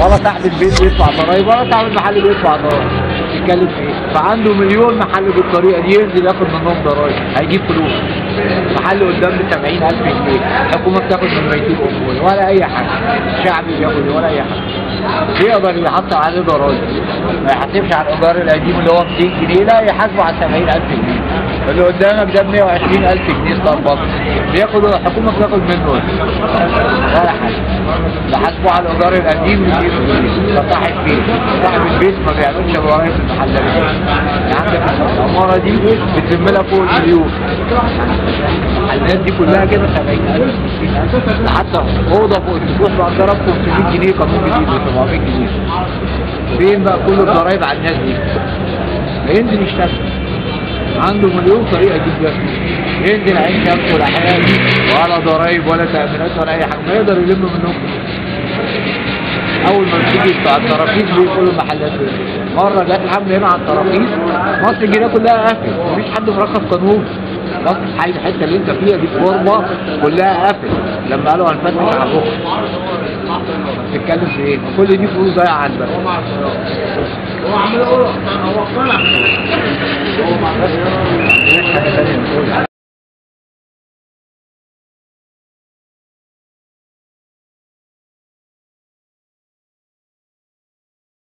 ولا صاحب البيت بيدفع ضرايب ولا صاحب المحل بيدفع ضرايب. بتتكلم في ايه؟ فعنده مليون محل بالطريقة دي، ينزل ياخد منهم ضرايب هيجيب فلوس. محل قدام ب 70000 جنيه، الحكومة بتاخد من ميتين امور ولا اي حاجة، الشعب بياخد ولا اي حاجة. يقدر يحط عليه ضرايب، ما يحاسبش على الايجار القديم اللي هو 200 جنيه، لا يحاسبه على 70000 جنيه. اللي قدامك ده ب 120000 جنيه ستاربكس، بياخد الحكومة بتاخد منه ولا حاجة. ده حاسبه على الايجار القديم 200 جنيه. ده صاحب بيت، صاحب البيت ما بيعملش ضرايب في المحلات. يعني عندك العمارة دي بتلم لها فوق المليون. المحلات دي كلها كده 70000 60000، حتى اوضة فوق السطوح بأجرها ب 500 جنيه قانون جديد ب 700 جنيه. فين بقى كل الضرايب على الناس دي؟ هينزل يشتغل، عنده مليون طريقه يجيب بيها فلوس، ينزل عين شمس والاحياء دي ولا ضرايب ولا تامينات ولا اي حاجة، ما يقدر يلم منهم. اول ما بتيجي بتاع التراخيص بيقولوا المحلات مرة جت الحملة هنا على التراخيص، مصر الجديدة كلها قفلت، مفيش حد مرخص قانون. مصر الحي الحتة اللي انت فيها دي فورمه كلها قفلت لما قالوا هنفتش على الرخص. بتتكلم في ايه؟ كل دي فلوس ضايعة على البلد. هو عمال يقول هو اقتنع.